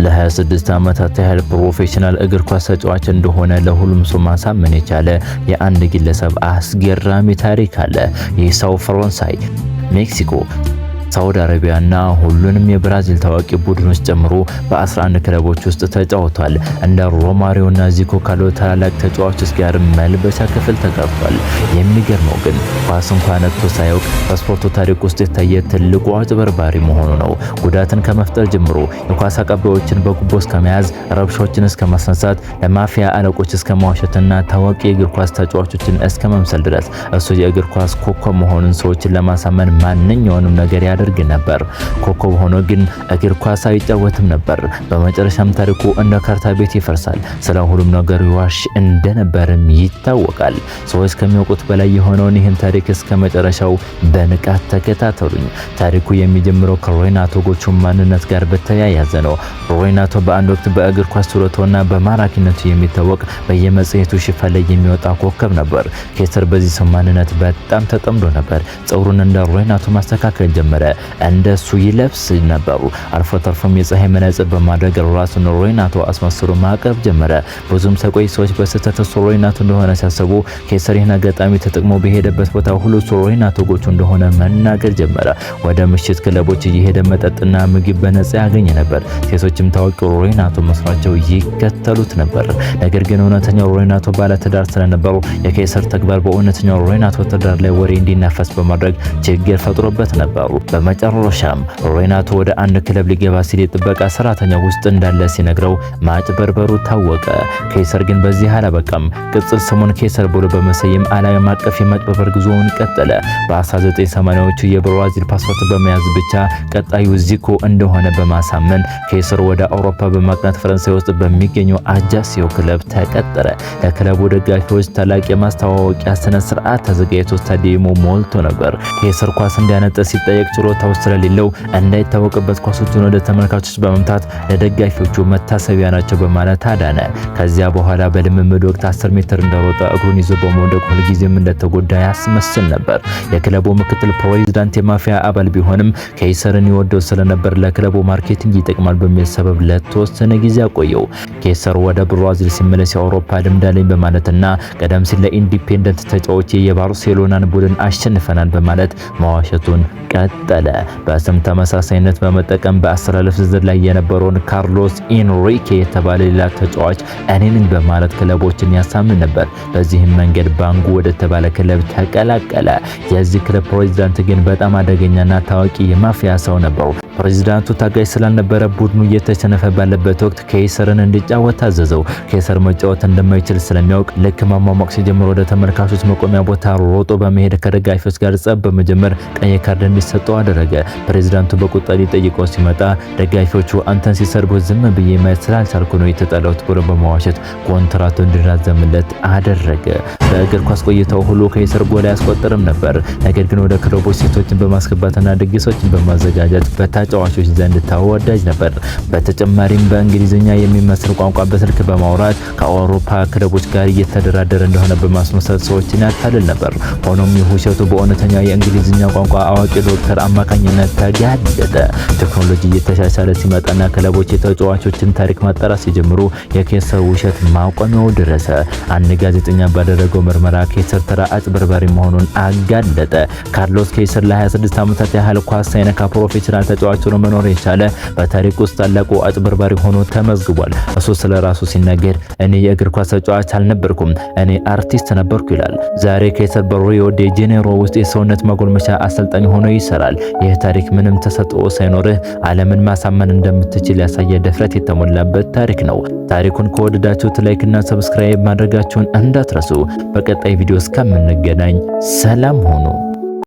ለ26 ዓመታት ያህል ፕሮፌሽናል እግር ኳስ ተጫዋች እንደሆነ ለሁሉም ሰው ማሳመን የቻለ የአንድ ግለሰብ አስገራሚ ታሪክ አለ። ይህ ሰው ፈረንሳይ፣ ሜክሲኮ፣ ሳውዲ አረቢያ እና ሁሉንም የብራዚል ታዋቂ ቡድኖች ጨምሮ በ11 ክለቦች ውስጥ ተጫውቷል። እንደ ሮማሪዮ እና ዚኮ ካሉ ታላላቅ ተጫዋቾች ጋር መልበሻ ክፍል ተጋርቷል። የሚገርመው ግን ኳስ እንኳን ነክቶ ሳያውቅ በስፖርቱ ታሪክ ውስጥ የታየ ትልቁ አጭበርባሪ መሆኑ ነው። ጉዳትን ከመፍጠር ጀምሮ የኳስ አቀባዮችን በጉቦ እስከ መያዝ፣ ረብሻዎችን እስከ ማስነሳት፣ ለማፊያ አለቆች እስከ መዋሸትና ታዋቂ የእግር ኳስ ተጫዋቾችን እስከ መምሰል ድረስ እሱ የእግር ኳስ ኮከብ መሆኑን ሰዎችን ለማሳመን ማንኛውንም ነገር ያደርግ ነበር። ኮከብ ሆኖ ግን እግር ኳስ አይጫወትም ነበር። በመጨረሻም ታሪኩ እንደ ካርታ ቤት ይፈርሳል። ስለ ሁሉም ነገር ይዋሽ እንደነበርም ይታወቃል። ሰዎች ከሚያውቁት በላይ የሆነውን ይህን ታሪክ እስከ መጨረሻው በንቃት ተከታተሉኝ። ታሪኩ የሚጀምረው ከሬናቶ ጎቾ ማንነት ጋር በተያያዘ ነው። ሬናቶ በአንድ ወቅት በእግር ኳስ ችሎታውና በማራኪነቱ የሚታወቅ፣ በየመጽሔቱ ሽፋን ላይ የሚወጣ ኮከብ ነበር። ኬሰር በዚህ ሰው ማንነት በጣም ተጠምዶ ነበር። ፀጉሩን እንደ ሬናቶ ማስተካከል ጀመረ። እንደሱ ይለብስ ነበሩ። አልፎ ተርፎም የፀሐይ መነጽር በማድረግ ራሱን ሬናቶ አስመስሎ ማቅረብ ጀመረ። ብዙም ሳይቆይ ሰዎች በስህተት እሱ ሬናቶ እንደሆነ ሲያስቡ፣ ኬሰር ይህን አጋጣሚ ተጠቅሞ በሄደበት ቦታ ሁሉ እሱ ሬናቶ ጎቾ እንደሆነ መናገር ጀመረ። ወደ ምሽት ክለቦች እየሄደ መጠጥና ምግብ በነጻ ያገኝ ነበር። ሴቶችም ታዋቂው ሬናቶ መስሏቸው ይከተሉት ነበር። ነገር ግን እውነተኛው ሬናቶ ባለትዳር ስለነበሩ የኬሰር ተግባር በእውነተኛው ሬናቶ ትዳር ላይ ወሬ እንዲናፈስ በማድረግ ችግር ፈጥሮበት ነበሩ። በመጨረሻም ሬናቶ ወደ አንድ ክለብ ሊገባ ሲል የጥበቃ ሰራተኛ ውስጥ እንዳለ ሲነግረው ማጭበርበሩ ታወቀ። ኬሰር ግን በዚህ አላበቃም። ቅጽል ስሙን ኬሰር ብሎ በመሰየም ዓለም አቀፍ የማጭበርበር ጉዞውን ቀጠለ። በ1980ዎቹ የብራዚል ፓስፖርት በመያዝ ብቻ ቀጣዩ ዚኮ እንደሆነ በማሳመን ኬሰር ወደ አውሮፓ በማቅናት ፈረንሳይ ውስጥ በሚገኘው አጃሲዮ ክለብ ተቀጠረ። ለክለቡ ደጋፊዎች ታላቅ የማስተዋወቂያ ስነ ስርዓት ተዘጋጅቶ ስታዲየሙ ሞልቶ ነበር። ኬሰር ኳስ እንዲያነጥር ሲጠየቅ ችሎታው ስለሌለው እንዳይታወቅበት ኳሶቹን ወደ ተመልካቾች በመምታት ለደጋፊዎቹ መታሰቢያ ናቸው በማለት አዳነ። ከዚያ በኋላ በልምምድ ወቅት 10 ሜትር እንደሮጠ እግሩን ይዞ በመውደቅ ሁልጊዜም እንደተጎዳ ያስመስል ነበር። የክለቡ ምክትል ፕሬዚዳንት የማፊያ አባል ቢሆንም ኬሰርን ይወደው ስለነበር ለክለቡ marketing ይጠቅማል በሚል ሰበብ ለተወሰነ ጊዜ አቆየው። ኬሰር ወደ ብራዚል ሲመለስ የአውሮፓ ልምድ አለኝ በማለትና ቀደም ሲል ለኢንዲፔንደንት ተጫዋች የባርሴሎናን ቡድን አሸንፈናል በማለት መዋሸቱን ቀጠለ። በስም ተመሳሳይነት በመጠቀም በአሰላለፍ ዝርዝር ላይ የነበረውን ካርሎስ ኢንሪኬ የተባለ ሌላ ተጫዋች እኔ ነኝ በማለት ክለቦችን ያሳምን ነበር። በዚህም መንገድ ባንጉ ወደ ተባለ ክለብ ተቀላቀለ። የዚህ ክለብ ፕሬዚዳንት ግን በጣም አደገኛና ታዋቂ የማፊያ ሰው ነበሩ። ፕሬዚዳንቱ ታጋሽ ስላልነበረ ቡድኑ እየተሸነፈ ባለበት ወቅት ኬሰርን እንዲጫወት ታዘዘው። ኬሰር መጫወት እንደማይችል ስለሚያውቅ ልክ ማሟሟቅ ሲጀምር ወደ ተመልካቾች መቆሚያ ቦታ ሮጦ በመሄድ ከደጋፊዎች ጋር ጸብ በመጀመር ቀይ ካርድ እንዲሰጠው አደረገ። ፕሬዚዳንቱ በቁጣ ሊጠይቀው ሲመጣ ደጋፊዎቹ አንተን ሲሰድቡ ዝም ብዬ ማየት ስላልቻልኩ ነው የተጣላሁት ብሎ በመዋሸት ኮንትራቱ እንዲራዘምለት አደረገ። በእግር ኳስ ቆይታው ሁሉ ኬሰር ጎል አያስቆጥርም ነበር። ነገር ግን ወደ ክለቦች ሴቶችን በማስገባትና ድግሶችን በማዘጋጀት በተጫዋቾች ዘንድ ተወዳጅ ነበር። በተጨማሪም በእንግሊዝኛ የሚመስል ቋንቋ በስልክ በማውራት ከአውሮፓ ክለቦች ጋር እየተደራደረ እንደሆነ በማስመሰል ሰዎችን ያታልል ነበር። ሆኖም ይህ ውሸቱ በእውነተኛ የእንግሊዝኛ ቋንቋ አዋቂ ዶክተር አማካኝነት ተጋለጠ። ቴክኖሎጂ እየተሻሻለ ሲመጣና ክለቦች የተጫዋቾችን ታሪክ ማጣራት ሲጀምሩ የኬሰር ውሸት ማቆሚያው ደረሰ። አንድ ጋዜጠኛ ባደረገው ምርመራ ኬሰር ተራ አጭበርባሪ መሆኑን አጋለጠ። ካርሎስ ኬሰር ለ26 ዓመታት ያህል ኳስ ሳይነካ ፕሮፌሽናል ተጫዋች ሆኖ መኖር የቻለ፣ በታሪክ ውስጥ ታላቁ አጭበርባሪ ሆኖ ተመዝግቧል። እሱ ስለ ራሱ ሲናገር "እኔ የእግር ኳስ ተጫዋች አልነበርኩም፣ እኔ አርቲስት ነበርኩ" ይላል። ዛሬ ኬሰር በሪዮ ዴ ጄኔሮ ውስጥ የሰውነት ማጎልመሻ አሰልጣኝ ሆኖ ይሰራል። ይህ ታሪክ ምንም ተሰጥኦ ሳይኖርህ ዓለምን ማሳመን እንደምትችል ያሳየ ድፍረት የተሞላበት ታሪክ ነው። ታሪኩን ከወደዳችሁት like እና subscribe ማድረጋችሁን እንዳትረሱ። በቀጣይ ቪዲዮ እስከምንገናኝ ሰላም ሁኑ።